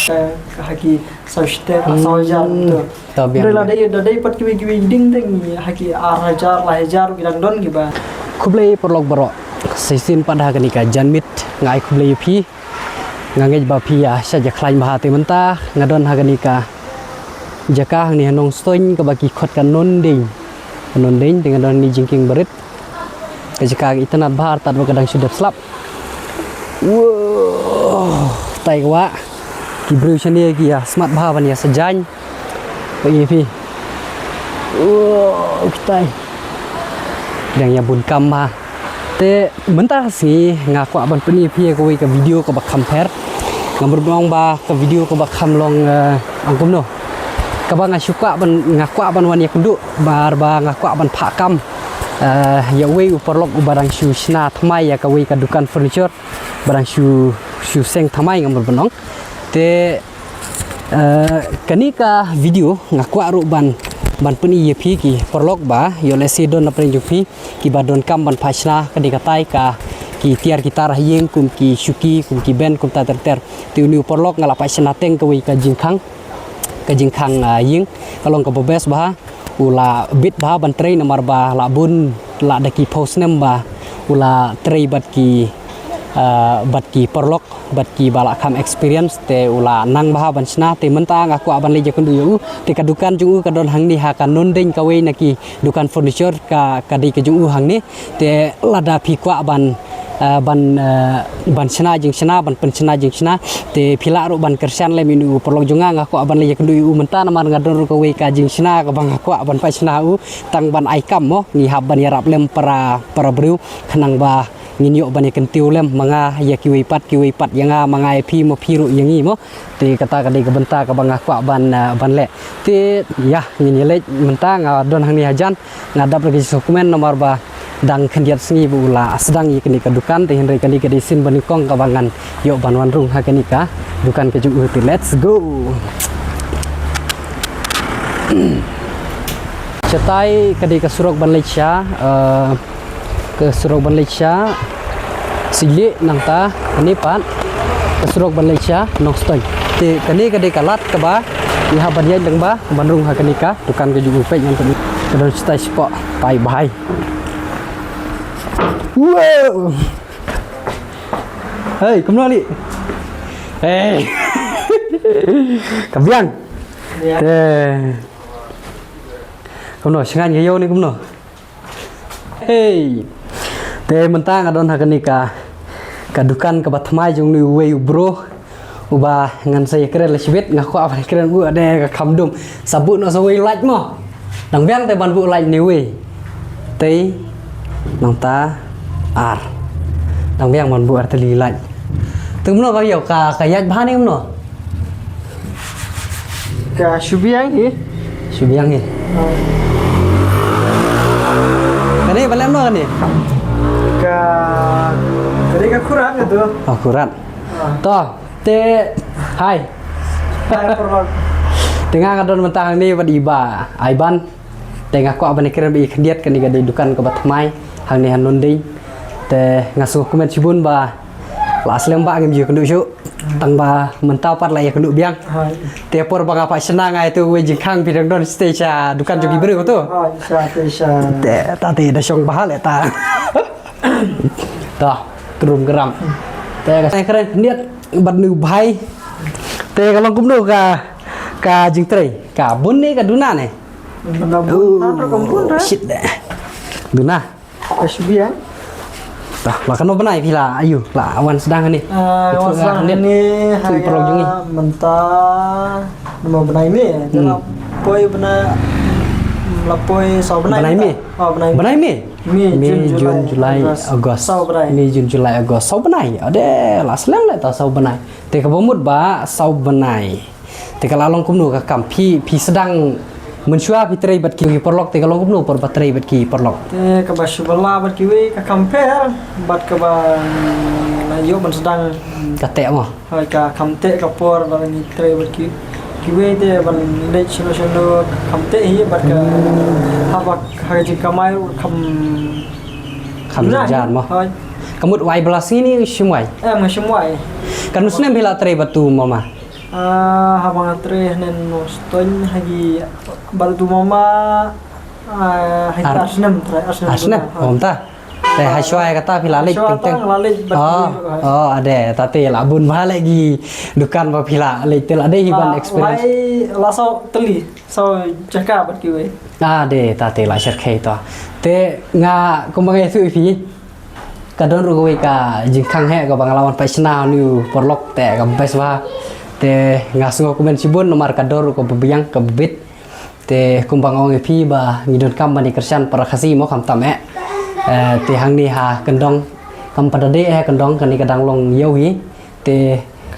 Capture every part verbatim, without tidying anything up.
Ka ha ki saw shiteng, ah, saw hajar tu. To biang. Dei la dei, da dei pat kiwei kiwei ding ding ha ki ar hajar, lai hajar ki dang don kiba. Khublei paralok baroh. Sa shisien pat ha kane ka janmiet nga ai khublei ïa phi. Nga ngeit ba phi ïa shait ïa khlaiñ bha te mynta nga don ha kane ka jaka hangne ha Nongstoiñ kaba ki khot ka Nondeiñ. Ka Nondeiñ te nga don hangne jingkieng barit. Ka jaka ka itynnad bha artat ba ka dang shu dep slap. Wow, tai kwah. Ki briew shane ki ïa smat bha ban ïa sa jaiñ. Ba ïa phi. Wow, kitai. Ki dang ïa bun kam bha. Te mynta ka sngi nga kwah ban pyni ïa phi ïa kawei ka video kaba kham pher. Nga mut ban ong ba ka video kaba kham long, eh, ong kumno. Kaba nga shu kwah ban, nga kwah ban wan ïakynduh, namar ba nga kwah ban phah kam, eh, ïa uwei u paralok uba dang shu shna thymmai ïa kawei ka dukan furniture, ba dang shu, shu seng thymmai nga mut ban ong. Te, eh, kane ka video nga kwah ruh ban, ban pyni ïa phi ki paralok ba ïoh lehse don na pdeng jong phi kiba donkam ban phah shna kane katai ka ki tiar ki tar ha ïing kum ki shuki kum ki ben kumta ter ter. Te une u paralok nga la phah shna teng kawei ka jingkhang, ka jingkhang, ah, ïing ka long kaba best bha. U la bit bha ban trei namar ba la bun la da ki phew snem ba u la trei bad ki, ah, bad ki paralok bad kiba la kham experience te u la nang bha ban shna. Te mynta nga kwah ban leit ïakynduh ïa u. Te ka dukan jong u ka don hangne ha ka Nondeiñ, kawei na ki dukan furniture ka, ka dei ka jong u hangne. Te lada phi kwah ban, eh, ban, eh, ban shna jingshna, ban pynshna jingshna, te phi lah ruh ban kyrshan lem ïa une u paralok jong nga. Nga kwah ban leit ïakynduh ïa u mynta namar nga don ruh kawei ka jingshna kaba nga kwah ban phah shna ha u tang ban ai kam mo, ngi hap ban ïarap lem para, para briew khnang ba ngin ïoh ban ïa kyntiew lem, ma nga ïa kiwei pat, kiwei pat ïa nga, ma nga ïa phi mo, phi ruh ïa ngi mo. Te kata ka dei ka bynta kaba nga kwah ban, ah, ban leh. Te ïa ngin ïa leit mynta, nga don hangne hajan, nga dap da ka jingsngewkmen namar ba dang khyndiat sngi ba u la sdang ïa kane ka dukan, te hynrei kane ka dei sien ba nyngkong kaba ngan ïoh ban wan rung ha kane ka dukan ka jong u. Te let's go. Shatai ka dei ka surok ban leit sha, eh, ka surok ban leit sha Syiemlieh, nangta kane pat ka surok ban leit sha Nongstoiñ. Te kane ka dei ka lad kaba ngi hap ban ïaid lyngba ban rung ha kane ka dukan ka jong u. Peit ngan peit ka don shatai shapoh, tai bha. Wow. Hei, kumno, Lieh? Hei. Ka biang. Te kumno, shngaiñ ka ïew ne kumno? Hei. Te mynta nga don ha kane ka, ka dukan kaba thymmai jong une uwei u bro uba ngan sa ïakren lashibit. Nga kwah ban ïakren bad u, ade, ka kham dum. Sa buh noh sa wei light mo. Dang biang te ban buh light ne wei. Te nangta ar. Dang biang ban buh ar tylli light. Te kumno ka ïew, ka, ka ïaid bha ne kumno? Ka shu biang hi. Shu biang hi. Kane ba lem noh kane? Ka, kane ka kurat ka tu. Oh, kurat. Ah. To, te, hai. Hai, paralok. Te nga nga don mynta hangne bad i Bah Aiban. Te nga kwah ban ïakren bad i khyndiat, kane ka dei dukan kaba thymmai hangne ha Nondeiñ. Te nga sngewkmen shibun ba la slem ba ngim ju ïakynduh shuh. Tang ba mynta pat la ïakynduh biang. Hai. Te por ba nga phah shna nga ïa tu wei jingkhang phi dang don stage sha dukan jong ki briew tu. Hai, sha, te sha. Te ta te da shong bha leh ta. Ta, krum kram. Te ka kren khyndiat bad une u bhai. Te ka long kumno ka, ka jingtrei? Ka bun ne ka duna ne? Ka bun, oh, ka bun, eh. Shit de. Duna. Ka shu biang. Tah, la katno bnai phi la ïoh, la wan sdang hangne? Ah, wan sdang hangne, ha, paralok jong ngi. Mynta, namar bnai May, hmm, la poi bnai, la poi saw bnai. Bnai May? Oh, bnai May. Bnai May? May, June, July, August. Saw bnai. May, June, July, August. Saw bnai. Ade, la slem leh ta saw bnai. Te kaba mut ba saw bnai. Te ka la long kumno ka kam, phi, phi sdang mynshuwa phi trei bad ki paralok, te ka long kumno por ba trei bad ki paralok? Te kaba shu bylla bad kiwei ka kam pher bad kaba, mm, la ïoh ban sdang. Ka teh mo? Hooid, ka kam teh ka por ba ngi trei bad ki, kiwei te ban leit shano shano ka kam teh hi bad ka, hmm, haba ha ka jingkamai ruh kam, kam jynjar mo? Hooid. Ka mut wai bylla sngi ne shim wai? Em, nga shim wai. Katno snem phi la trei bad utu u mama? Ah, haba nga trei hynnin Nongstoiñ ha ki bad tu mama, ah, ha ki ar snem trei, ar snem. Ar snem? Ym ta. Te ha shuwa kata phi la leit teng teng. Oh, oh, ade, ta te la bun bha leh ki dukan ba phi la leit te la dei hi ban experience. Lai la saw tylli, saw jaka bad kiwei. Ade, ta te la sher khei to. Te nga kumba nga ïathuh ïa phi. Ka don ruh kawei ka jingkhang heh kaba nga la wan peit shna ha une u paralok te ka best bha. Te nga sngew kumne shibun namar ka don ruh kaba biang kaba bit. Te kumba nga ong ïa phi ba ngi donkam ban ïa kyrshan para Khasi mo khamtam eh. Eh, te hangne ha kyndong kam pat da dei eh kyndong kane ka dang long ïew hi. Te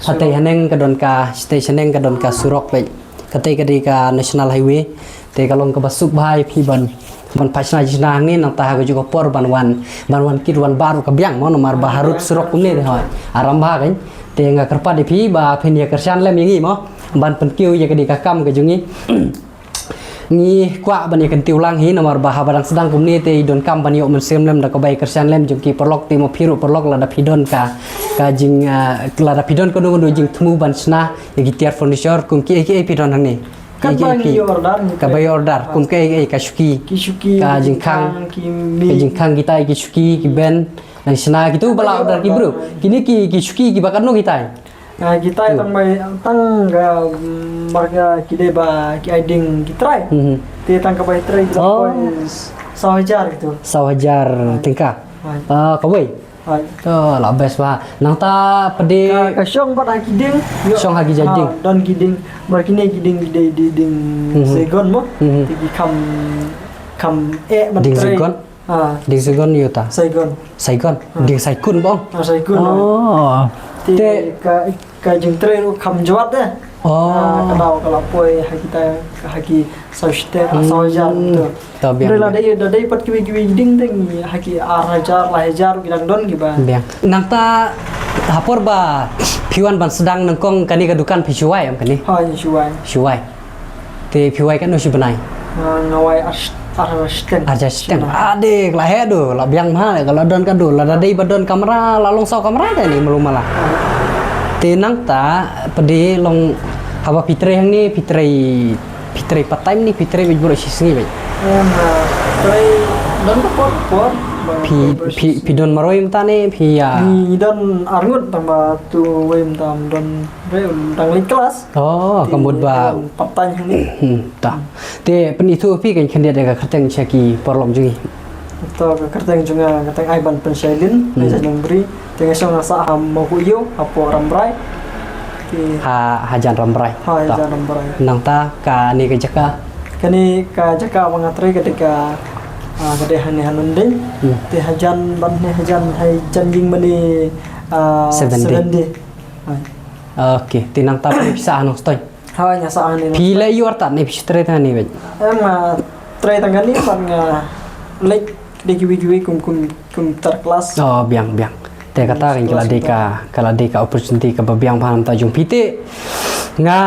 hatei haneng ka don ka stage haneng ka don ka surok peit. Katei ka dei ka national highway. Te ka long kaba suk bha ïa phi ban ban peit shna jingshna hangne nangta ha kajuh ka por ban wan ban wan kit wan bar ka biang mo namar ba harud surok kumne te hoi. Aram bha kan. Te nga kyrpad ïa phi ba phin ïa kyrshan lem ïa ngi mo ban pynkiew ïa ka dei ka kam ka jong ngi. Ngi kwah ban ïa kyntiew lang hi namar ba haba dang sdang kumne te i donkam ban ïoh mynsiem lem da kaba ïa kyrshan lem jong ki paralok te mo phi ruh paralok lada phi don ka ka jing ah, lada phi don kano kano jingthmu ban shna ïa ki tiar furniture kum kiei kiei phi don hangne. Kaba ngi order, ngi kaba order kum kiei kiei ka shuki. Ki shuki, ka jingkhang, ki jingkhang kitai ki shuki ki ben. Nang shna kitu ba la order ki bru. Kine ki ki shuki kiba katno kitai. Ah, kitai tang bai tang ka mm, marka ki dei ba ki ai ding ki trai. Mhm. Te tang ka bai trai ki la poi saw hajar kitu. Saw hajar tyngka. Ah, kawei. Hai. To la best bha. Nangta pdei ka shong bad ha ki ding. Shong ha ki jait ding. Don ki ding. Mar kine ki ding ki dei ding Saigon mo. Te ki kham kham eh ban trei. Ding Saigon. Ding Saigon ïa uta. Saigon. Saigon. Ding Saikun bong. Ah, Saikun. Oh. Te ka ka jingtrei ruh kham jwat de. Oh. Ka daw ka la poi ha kita ha ki saw shiteng saw hajar tu. Lada dei pat kiwei kiwei ding ding ha ki ar hajar lai hajar ki dang don kiba. Biang. Nangta ha por ba phi wan ban sdang nyngkong kane ka dukan phi shu wai em kane? Ha, shu wai. Shu wai. Te phi wai katno shi bnai? Nga wai ar shiteng. Ar shiteng. Ade ka la heh du la biang bha ka la don ka du lada dei ba don kamra la long saw kamra te ni malu mala. Te nangta pdei long haba phi trei hangne phi trei Phi trei part time ne phi trei beit baroh shi sngi beit? Em, ah, trei don ka por por. Phi phi phi don marwei mynta ne phi ïa. Ngi don arngut tang ba tu wei mynta don re dang leit klas. Oh, ka mut ba part time hangne. Hmm, ta. Te pynithuh phi kan khyndiat ïa ka kyrteng sha ki paralok jong ngi. To ka kyrteng jong nga ka kyrteng Aiban Pynshai Lin, hmm. Nga jait Nongbri, te nga shong nga sah ha Mawkyrwat ha Pyrthei Rambrai. Te ha hajan Rambrai. Ha hajan Rambrai. Nangta kane ka jaka. Kane ka jaka ba nga trei ka dei ka ah, ka dei hangne ha Nongdeng. Hmm. Te hajan ban ne hajan hai jan jing mane ah, Seven Day. Seven Day. Hai. Okay, te nangta phi sah ha Nongstoiñ. Hooid, nga sah hangne. Phi leh ïa u artat ne phi shu trei tang hangne beit? Em, ah, trei tang hangne bad nga leit dei kiwei kiwei kum kum kum tar klas. Oh, biang biang. Te kata kan ka la dei ka ka la dei ka opportunity kaba biang bha na bynta jong phi te. Nga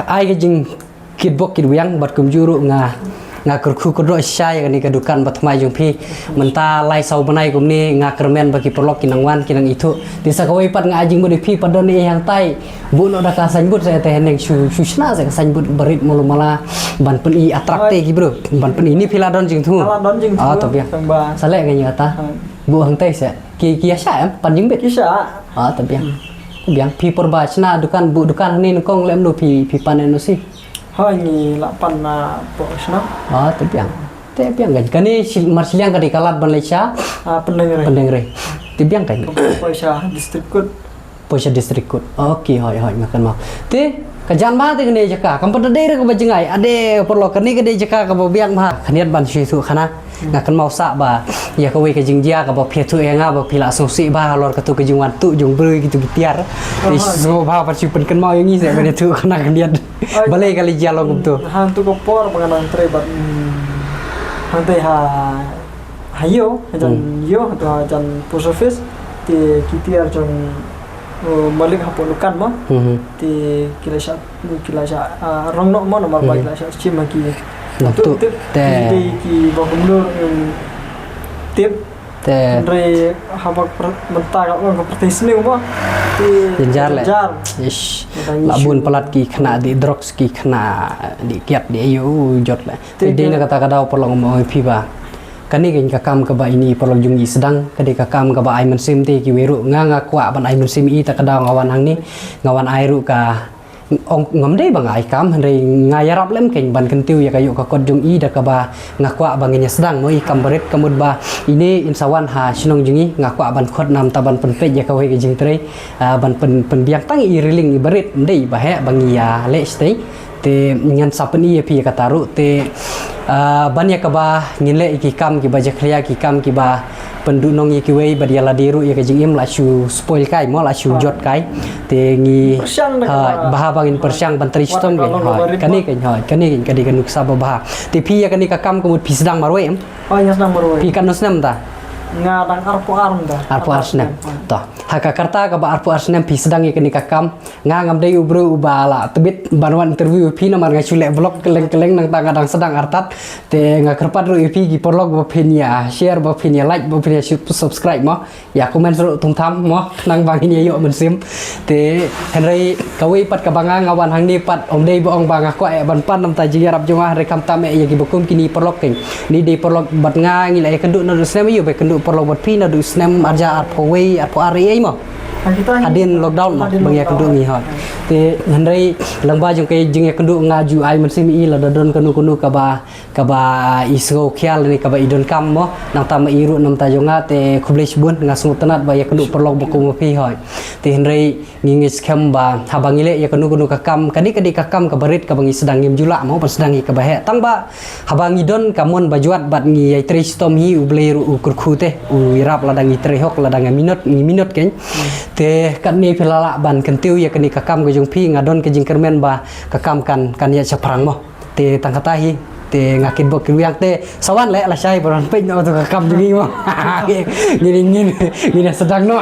ai ka jingkitbok kitwiang bad kumjuh ruh nga Nga kyrkhu kyrdoh shisha ïa kane ka dukan ba thymmai jong phi. Mynta lai saw bnai kumne nga kyrmen ba ki paralok ki nang wan ki nang ithuh. Te sa kawei pat nga ai jingmut ïa phi pat don ei hangtai. Buh noh da ka signboard sa te hynrei shu shu shna sa ka signboard barit malu mala ban pyni attract te ki bro. Ban pyni ne phi la don jingthmu. Ka la don jingthmu. Ah, to biang. Tang ba. Sa leh nga ïa kata. Ha. Buh hangtai sa. Ki ki ïa shah em pan jingbit. Ki shah. Ah, to biang. Hmm. Biang phi por ba shna dukan buh dukan hangne nyngkong lem no phi phi pan N O C. Hooid ngi la pan na pdeng shnong. Ah, te biang. Te biang kan. Kane shi-, mar shiliang ka dei ka lad ban leit sha. Ah, Pyndengrei. Pyndengrei. Te biang kan. Poi sha district court. Poi sha district court. Okay, hooid, hooid, nga kynmaw. Te, ka jan bha te kane jaka. Kam pat dei re kaba jngai. Ade, paralok kane ka dei jaka kaba biang bha. Khyndiat ban shu ithuh khana. Nga kynmaw sah ba ïa kawei ka jingjia kaba phi ïathuh ïa nga ba phi la sngewsih bha halor katu ka jingwan tuh jong briew kito ki tiar. Te sngewbha ba shu pynkynmaw ïa ngi seh ban ïathuh khana khyndiat. Balei ka la jia long kumto. Hangtu ka por ba nga nang trei bad hangtei ha ha ïew hajan ïew hangtu hajan post office te ki tiar jong malik hapoh dukan mo. Te ki la shah ki la shah rong noh mo namar ba ki la shah shim ha ki. Nangtu tip te ki ba kumno tip te hynrei haba mynta ka long ka pyrthei sniew mo. Jynjar leh. Jynjar. Ish. Lah bun palat ki khynnah dih drugs, ki khynnah dih kiad dih aïu jot leh. Te dei na kata ka daw paralok, mo, ïa phi ba kane ka dei ka kam kaba ine i paralok jong ngi i sdang, ka dei ka kam kaba ai mynsiem te kiwei ruh. Nga nga kwah ban ai mynsiem, ïa kata ka daw nga wan hangne, nga wan ai ruh ka, ong, ngam dei ba nga ai kam, hynrei nga ïarap lem keiñ ban kyntiew ïa ka ïoh ka kot jong i da kaba nga kwah ba ngin ïa sdang, mo, i kam barit. Ka mut ba ine in sa wan ha shnong jong ngi, nga kwah ban khot namar ban pynpeit ïa kawei ka jingtrei, ah, ban pyn, pynbiang tang i ryllieng i barit, ym dei ba heh ba ngi ïa leh shatei. Te ngan sa pyni ïa phi ïa kata ruh te, ah, ban ïa kaba ngin leh ïa ki kam kiba jakhlia, ki kam kiba pynduhnong ïa kiwei bad ïa lade ruh ïa ka jingim la shu spoil kai, mo, la shu jot kai. Te ngi, ha, ba haba ngin pyrshang ban trei shitom keiñ, ha, kane keiñ, ha, kane keiñ ka dei ka nuksa ba bha. Te phi ïa kane ka kam ka mut phi sdang marwei, em? Hooid, nga sdang marwei. Phi katno snem ta? Nga dang arphew ar mynta. Arphew ar snem. Arphew ar snem. To. Ha ka karta kaba arphew ar snem phi sdang ïa kane ka kam. Nga ngam dei u briew uba la tbit ban wan interview ïa phi namar nga shu leh vlog kylleng kylleng, nangta nga dang sdang artat. Te nga kyrpad ruh ïa phi ki paralok ba phin ïa share, ba phin ïa like, ba phin ïa sub-, subscribe, mo. Ïa comment ruh thum tham, mo, khnang ba ngin ïa ïoh mynsiem. Te hynrei kawei pat kaba nga, nga wan hangne pat ym dei ba ong ba nga kwah eh ban pan namar jingïarap jong nga, hynrei khamtam eh ïa kiba kum kine paralok keiñ. Ngi dei paralok bad nga ngi la ïakynduh naduh snem aïu, ba ïakynduh paralok bad phi naduh snem arhajar arphew wei, arphew ar, ei, mo. Hadien lockdown, mo, ba ngi ïakynduh ngi, hooid. Te hynrei lyngba jong ka jingïakynduh nga ju ai mynsiem ïa i, lada don kano kano kaba kaba i sngewkhia ne kaba i donkam, mo, nangta ma i ruh namar jong nga, te khublei shibun, nga sngewtynnat ba ïa kano paralok ba kum ma phi, hooid. Te hynrei ngi ngeit skhem ba haba ngi leh ïa kano kano ka kam, ka dei, ka dei ka kam kaba rit kaba ngi sdang, ngim ju lah, mo, ban sdang ïa kaba heh. Tang ba haba ngi don ka mon ba jwat bad ngi ïa trei shitom hi, U Blei ruh u kyrkhu te u ïarap, lada ngi trei hok, lada ngi minot, ngi minot keiñ. Te katne phi la lah ban kyntiew ïa kane ka kam ka jong phi, nga don ka jingkyrmen ba ka kam kan, kan ïaid shaphrang, mo. Te tang kata hi, te nga kitbok kitrwiang te sa wan leh lashai ba wan peit noh to ka kam jong ngi, mo. Ngin, ngin, ngin ïa sdang noh.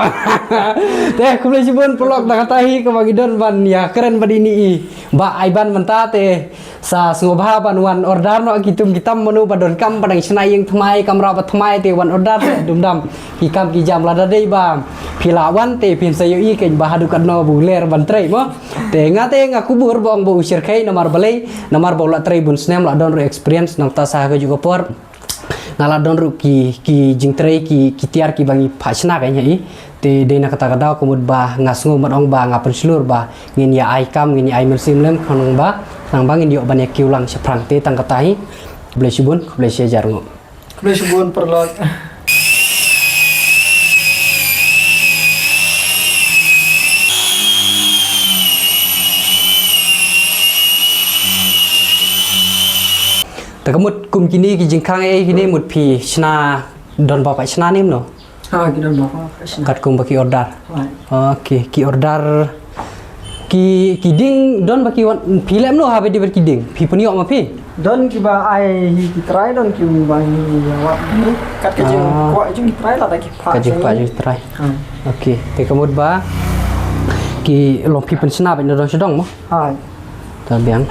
Te khublei shibun paralok, tang kata hi kaba ngi don ban ïakren bad ine i Bah Aiban mynta. Te sa sngewbha ban wan order noh ki tum ki tam, mano ba donkam, ba dang shna ïing thymmai, kamra ba thymmai, te wan order te dum dam. Ki kam ki jam, lada dei ba phi lah wan te phin sa ïohi keiñ ba haduh katno ba u ler ban trei, mo. Te nga te nga kubur ba ong ba u shyrkhei, namar balei, namar ba u la trei bun snem, la don ruh experience, nangta sa ha kajuh ka por nga la don ruh ki, ki jingtrei, ki, ki tiar kiba ngi phah shna keiñ ha i. Te dei na kata ka daw ka mut ba nga sngew mat ong ba nga pynshlur ba ngin ïa ai kam, ngin ïa ai mynsiem lem, khnang ba, khnang ba ngin ïoh ban ïa kiew lang shaphrang. Te tang kata hi. Khublei shibun, khublei shihajar nguh. Khublei shibun paralok. Te ka mut kum kine ki jingkhang ei kine, mut phi shna, don ba phi shna ne mano? Ha, ki don ba phi shna. Katkum ba ki order. Right. Okay, ki order. Ki, ki dieng don ba ki wan, phi leh mano haba dei bad ki dieng? Phi pynïoh ma phi? Don kiba ai hi ki trai, don kiba hi wat. Kat ka jingkwah jong ki trai, lada ki phah, ka jingkwah jong ki trai. Ha. Okay, te ka mut ba ki long phi pynshna bad na dong sha dong, mo? Ha. Ta biang.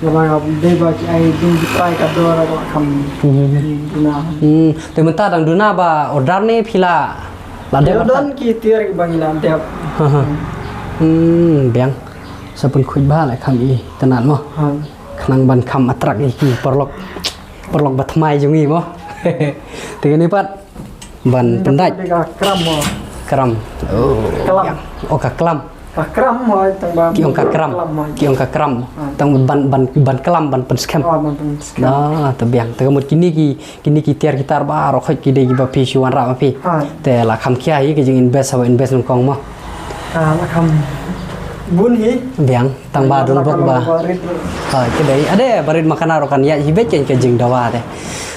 Lada dei ba ki ai dieng ki trai ka dor ba kham. Hmm. Duna. Hmm, te mynta dang duna ba order ne phi la, la dep? Don ki tiar kiba ngi la dep. Ha, ha. Hmm, biang. Sa pynkhuid bha la kham i tynnat, mo. Ha. Khnang ban kham attract ïa ki paralok, paralok ba thymmai jong ngi, mo. Te kane pat ban pyndait. Ka kram, mo. Kram. Oh. Klam. Oh, ka klam. Ka kram, mo, tang ba ki ong ka kram. Klam, mo. Ki ong ka kram. Ha. Tang ban, ban, ban klam, ban pynskhem. Oh, ban pynskhem. Ah, ta biang. Te ka mut kine ki Kine ki tiar ki tar baroh khoit ki dei kiba phi shu wanrah ma phi. Ha. Te la kham khia hi ka jing invest haba invest nyngkong, mo. Ha, la kham bun hi. Biang, tang ba don bok ba. Ba rit. Ha, ki dei. Ade, ba rit ma kane ruh kan ïaid hi beit keiñ ka jingdawa te.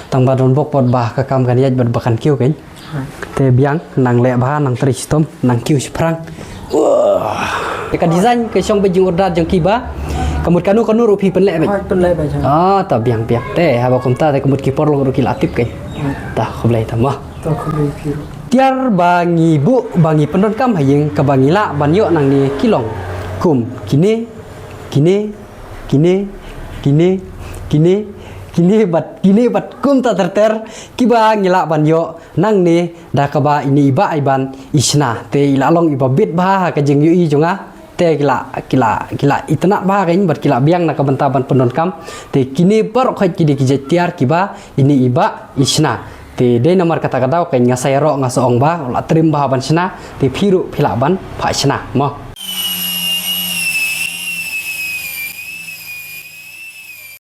Tang ba don bok pat ba ka kam kan ïaid bad ba kan kiew keiñ. Ha. Te biang, nang leh bha, nang trei shitom. Nang kiew shaphrang. Wah. Ka design ka shong beit jingorder jong ki ba. Ka mut kano kano ruh phi pynleh beit. Hooid, pynleh beit. Ah, ta biang biang. Te haba kumta te ka mut ki paralok ruh ki la tip keiñ. Hooid. Ta khublei ta mo. Ta khublei phi ruh. Tiar ba ngi buh ba ngi pyndonkam ha ïing kaba ngi lah ban ïoh nangne ki long kum kine, kine, kine, kine, kine, Kine bad kine bad kumta ter ter kiba ngi lah ban ïoh nangne da kaba ine i bah i ban i shna. Te i la long iba bit bha ha ka jingïohi jong nga. Te ki la ki la ki la itynnad bha ha ka ïing bad ki la biang na ka bynta ban pyndonkam. Te kine baroh khoit ki dei ki jait tiar kiba ine i bah i shna. Te dei namar kata ka daw ka nga sa ïaroh nga sa ong ba u la trim bha ban shna. Te phi ruh phi lah ban phah shna mo.